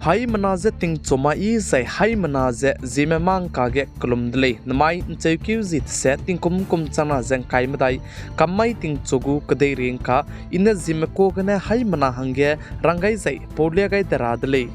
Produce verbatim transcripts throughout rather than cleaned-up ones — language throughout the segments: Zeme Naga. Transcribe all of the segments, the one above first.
Haimena je tingchu ma i zai haimena ze Zeme mangka ge kelum de lei. Namai ’ncheukeu zi tese tingkum kum changna ze ’ngkai medai kam mai tingchu gu kedei ringka, i ne Zeme ka gene haimena hangge rang gai zai paulia gai de ra de lei.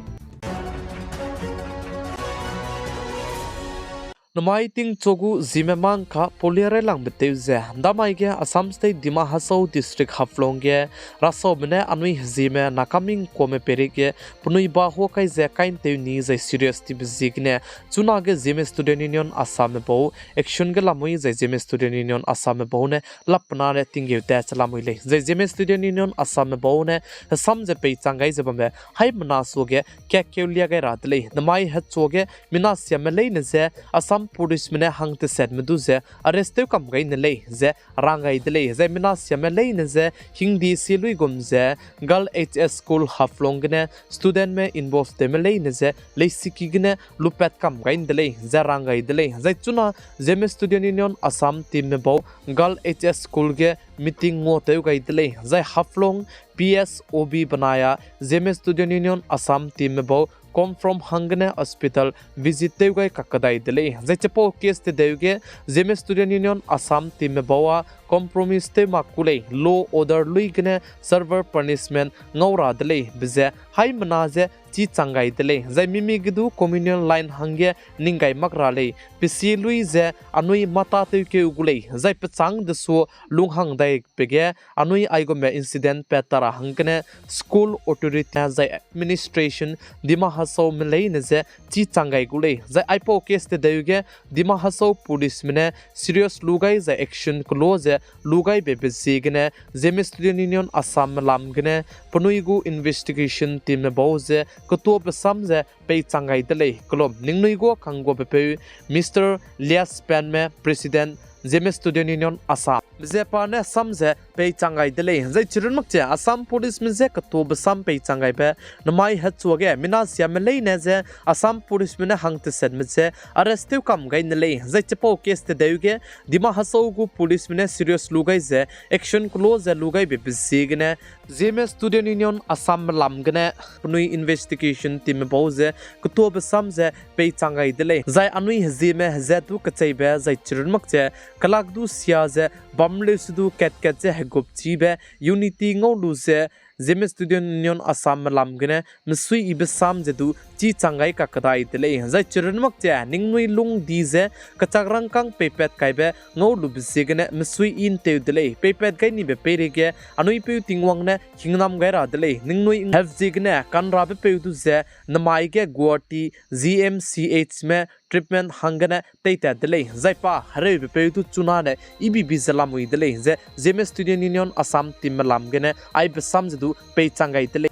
Namai tingchu gu Zeme mangka paulia railangbe tew ze, ’ndamai ge Assam State Dima Hasao District Haflong ge rasaume ne anui Zeme nakaming kuame peirei ge penui ba huâ kai ze kai ’ntew ni zai serious tibe ziegene, chunage Zeme Student Union Assamme bau action ge lamui zai Zeme Student Union Assamme bau ne lappenane tinggeu tat che lamui lei. Zai Zeme Student Union Assamme bau ne hesam ze peichang gai ze bambe haimena suage kakkeu lia gai ra de lei. Namai hechuage mina siame leine je Assam Policeme ne hangtesetme du ze arrest tew kam gai ne lei ze rang gai de lei. Zai mina siame leine je hingde sie luigum ze Girls H S School Haflong gene studentme involve tewme leine je leisiki gene lupat kam gai de lei ze rang gai de lei. Zai chuna Zeme Student Union Assam teamme bau Girls H S School ge meeting nguatew gai de lei. Zai Haflong P S O B benai a Zeme Student Union Assam teamme bau Confront hanggene hospital visit tew gai kakdai de lei. Zai chipau case tedeu ge Zeme Student Union Assam teamme bau a compromise tew mak ku lei, law order lui gene severe punishment ngau ra de lei be ze haimena je chî chang gai de lei. Zai mimi ge du communal line hangge ning gai mak ra lei, pe sie lui ze anui mata tewkeu gu lei, zai pechâng desu lunghang dai pe ge anui aigumbe incident pat ta ra hanggene school authority zai administration Dima Hasaome leine je chî chang gai gu lei. Zai aipau case tedeu ge Dima Hasao Policeme ne serious lu gai zai action kelo ze lu gai beibe ziegene Zeme Student Union Assamme lam gene penui gu investigation teamme bau ze ketuabe sam ze peichang gai de lei. Kelum ningnui gu kangguabepeu Mister Lias Penme, President, Zeme Student Union Assam ze pa ne sam ze peichang gai de lei. Zai chirun mak che Assam Policeme je ketuabe sam peichang gaibe namai hechuage mina siame leine je Assam Policeme ne hangtesetme je arrest tew kam gai ne lei. Zai chipau case tedeu ge Dima Hasao gu policeme ne serious lu gai ze action kelo ze lu gai beibe ziegene Zeme Student Union Assamme lam gene penui investigation teamme bau ze ketuabe sam ze peichang gai de lei. Zai anui hezieme hezat du kecheibe zai chirun mak che kelak du sia ze bam leu se du kat kat ze hegupchibe unity ngau lu ze Zeme Student Union Assamme lam gene mesui ibe sam ze du chî chang gai kakdai de lei. Zai chirun mak che ningnui lung di ze kechak rangkâng peipat kaibe ngau lube ziegene mesui i ’ntew de lei. Peipat gai nibe peireige anui peu Tingwang ne hingnam gai ra de lei. Ningnui hep ziegene kanrabepeu du ze namai ge Guwahati G M C H me treatment hanggene teitat de lei. Zai pa hereubepeu du chunane ibibi ze lamui de lei ze Zeme Student Union Assamme lam gene aibe sam ze du peichang gai de lei.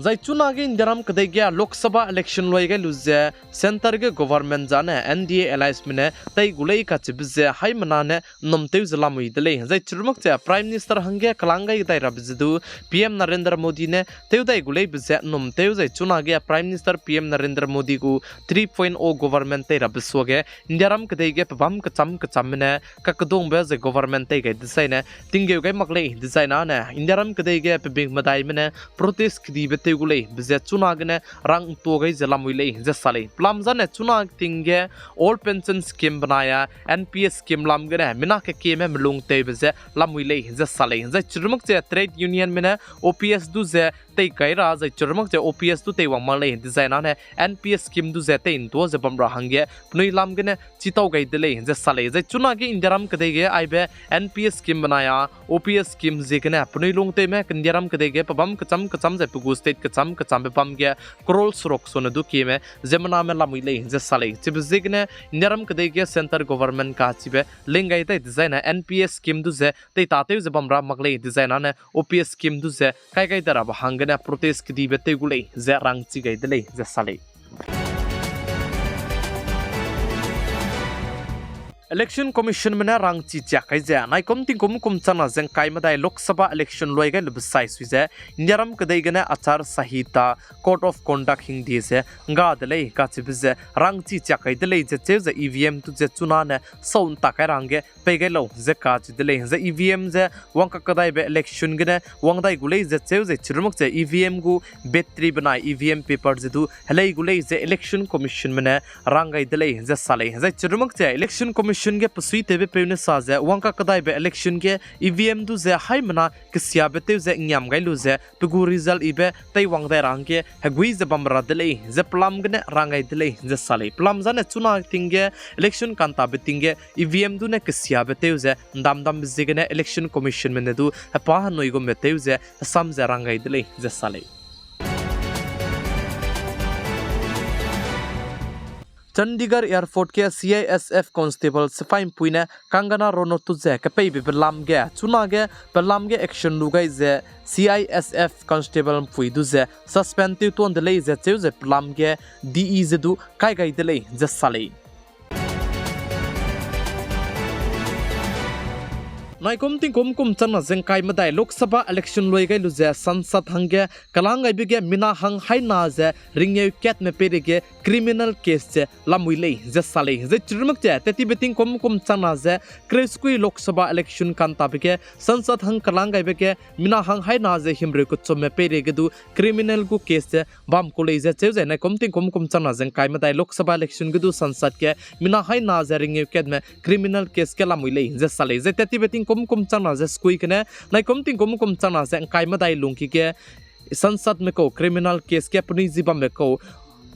Zai chunage Indiaram kedei ge Lok Sabha election lui gai lu ze centre ge government zane N D A allianceme ne tei gu lei kachibe ze haimena ne ’nnum tew ze lamui de lei. Zai chirun mak che Prime Minister hangge kelang gai dai rabe ze du P M Narendra Modi ne tew dai gu leibe ze ’nnum tew zai chunage Prime Minister P M Narendra Modi gu three point oh government tei rabe suage Indiaram kedei ge pebâm kechâm kechâmme ne kakedungbe zai government tei gai dezaine tinggeu gai mak lei. Dezaine Indiaram kedei ge pebing medaime ne protest kedibe tew gu lei be ze chunagene rang ’ntua gai ze lamui lei ze sa lei. Pelam zane chuna ting ge old pension scheme benai a N P S scheme lam gene mina kekieme melung tewbe ze lamui lei ze sa lei. Zai chirun mak che trade unionme ne O P S du ze tei gai ra zai chirun mak che O P S du teiwang mak lei. Dezaine N P S scheme du ze tei ’ntua ze bam ra hangge penui lam gene chitau gai de lei ze sa lei. Zai chunage Indiaram kedei ge aibe N P S scheme benai a O P S scheme ziegene penui lungtewme Indiaram kedei ge pebâm kechâm kechâm zai pe gu state kechâm kechâmbe bam ge crore seruk sone du kieme ziemmename lamui lei ze sa lei. Chibe ziegene Indiaram kedei ge centre government kachibe ling gai dai dezaine N P S scheme du ze tei tatew ze bam ra mak lei. Dezaine O P S scheme du ze kai gai de rabe hanggene protest kedibe tew gu lei ze rangchi gai de lei ze sa lei. Election Commissionme ne rangchi chiak kai ze, naikum tingkum kum changna ze ngkai medai Lok Sabha election luai gai lube sai sui ze, Indiaram kedei gene Achar Sanhita, Code of Conduct hingde ze ngga de lei kacheube ze rangchi chiak kai de lei ze cheu ze E V M du ze chuna ne sau ntak kai ra hangge pei gai lau ze kacheu de lei. Ze E V M ze wangkak kedaibe election gene wang dai gu lei ze cheu ze chirumak ze E V M gu battery benai E V M paper ze du helei gu lei ze Election Commissionme ne rang gai de lei ze sa lei. Zai chirumak ze Election Commission ge pesuitewbe peu ne sa ze wangkak kedaibe election ge E V M du ze haimena kesiabe tew ze ngiam gai lu ze pe gu result ibe teiwang dai ra hangge hegui ze bam ra de lei ze pelam gene rang gai de lei ze sa lei. Pelam zane chuna ting ge election kantabe ting ge E V M du ne kesiabe tew ze ndamdambe ziegene Election Commissionme ne du hepa henui gumbe tew ze hesam ze rang gai de lei ze sa lei. Chandigarh Airport ge C I S F constable sipai mpui ne Kangana Ranaut tu ze kepeibe pelam ge chunage pelam ge action lu gai ze C I S F constable mpui du ze suspend tew tuan de lei ze cheu ze pelam ge D E ze du kai gai de lei ze sa lei. Naikum tingkum kum changna ze ngkai medai Lok Sabha election luai gai lu ze Sansad hangge kelang gaibe ge mina hang haina ze ringeu katme peireige criminal case ze lamui lei ze sa lei. Zai chirumak ze tettibe tingkum kum changna ze kereu sekui Lok Sabha election kantabe ge Sansad hang kelang gaibe ge mina hang haina ze himreu kechumme peireige du criminal gu case ze bam ku lei ze cheu ze naikum tingkum kum changna ze ngkai medai Lok Sabha election ge du Sansad ge mina haina ze ringeu katme criminal case ge lamui lei ze sa lei. Zai tettibe tingkum kum changna ze sekui gene naikum tingkum kum changna ze ngkai medai lungki ge Sansadme kau criminal case ge penui zi bambe kau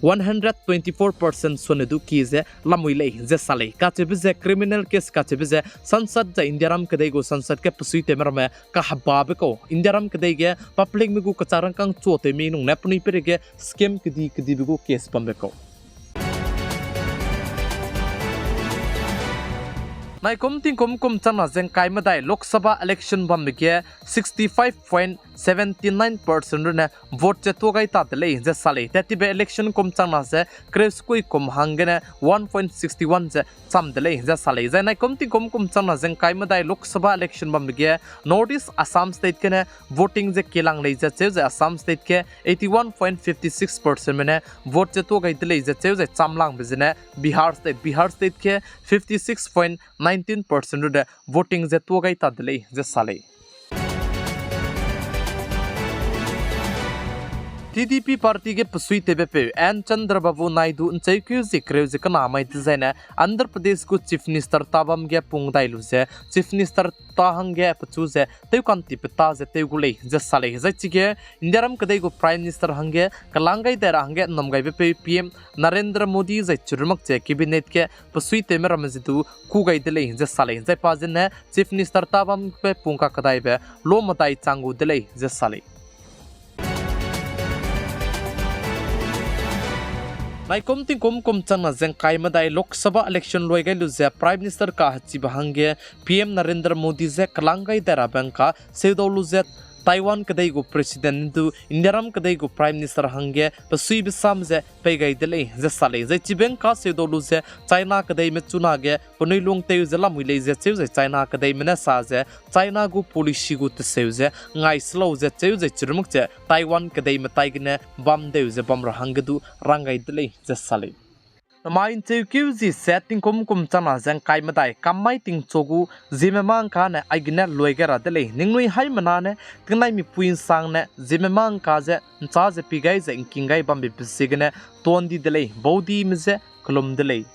one hundred twenty-four percent sone du ki ze lamui lei ze sa lei. Kacheube ze criminal case kacheube ze Sansad zai Indiaram kedei gu Sansad ge pesuitewme ramme kahebabe kau Indiaram kedei ge publicme gu kecharangkang chuatewme nung ne penui peireige scheme kedi kedibe gu case bambe kau. Naikum tingkum kum changna ze ngkai medai Lok Sabha election bambe ge sixty-five point seventy-nine percent runne vote ze tuâ gai ta de lei ze sa lei. Tettibe election kum changna ze kereu sekui kum hanggene one point sixty-one ze cham de lei ze sa lei. Zai naikum tingkum kum changna ze ngkai medai Lok Sabha election bambe ge North East Assam State gene voting ze kilang lei ze cheu ze Assam State ge eighty-one point fifty-six percentme ne vote ze tuâ gai de lei ze cheu ze chamlangbe zene Bihar State, Bihar State ge fifty-six point nineteen percent runne voting ze tuâ gai ta de lei ze sa lei. T D P party ge pesuitewbepeu N Chandrababu Naidu ncheukeu zie kereu ze kena mai dezaine Andhra Pradesh gu Chief Minister ta bam ge pung dai lu ze Chief Minister ta hangge pechu ze tewkantipeta ze tew gu lei ze sa lei. Zai chige Indiaram kedei gu Prime Minister hangge kelang gai dai ra hangge nnum gaibepeu P M Narendra Modi zai chirumak ze cabinet ge pesuitewme ramme ze du kû gai de lei ze sa lei. Zai pa zene Chief Minister ta bambe pung kakedaibe lo medai chang gu de lei ze sa lei. Naikum tingkum kum changna ze ngkai medai Lok Sabha election luai gai lu ze Prime Minister kahechibe hangge P M Narendra Modi ze kelang gai dai rabe ngka seudau lu ze Taiwan kedei gu President du Indiaram kedei gu Prime Minister hangge pesuibe sam ze pei gai de lei ze sa lei. Zai chibe ngka seudau lu ze China kedeime chunage penui lungtew ze lamui lei ze cheu ze China kedeime ne sa ze China gu policy gu teseu ze ngai se lau ze cheu ze chirumak ze Taiwan kedeime taigene bam deu ze bam ra hangge du rang gai de lei ze sa lei. Namai ncheukeu zie se tingkum kum changna ze ngkai medai kam mai tingchu gu Zeme mâ ngka ne aigene luai gai ra de lei. Ningnui haimena ne tingnai mipui nsangne Zeme mâ ngka ze nchâ ze pi gai ze ngking gai bambe pesiegene tuan di de lei, baudime je kelum de lei.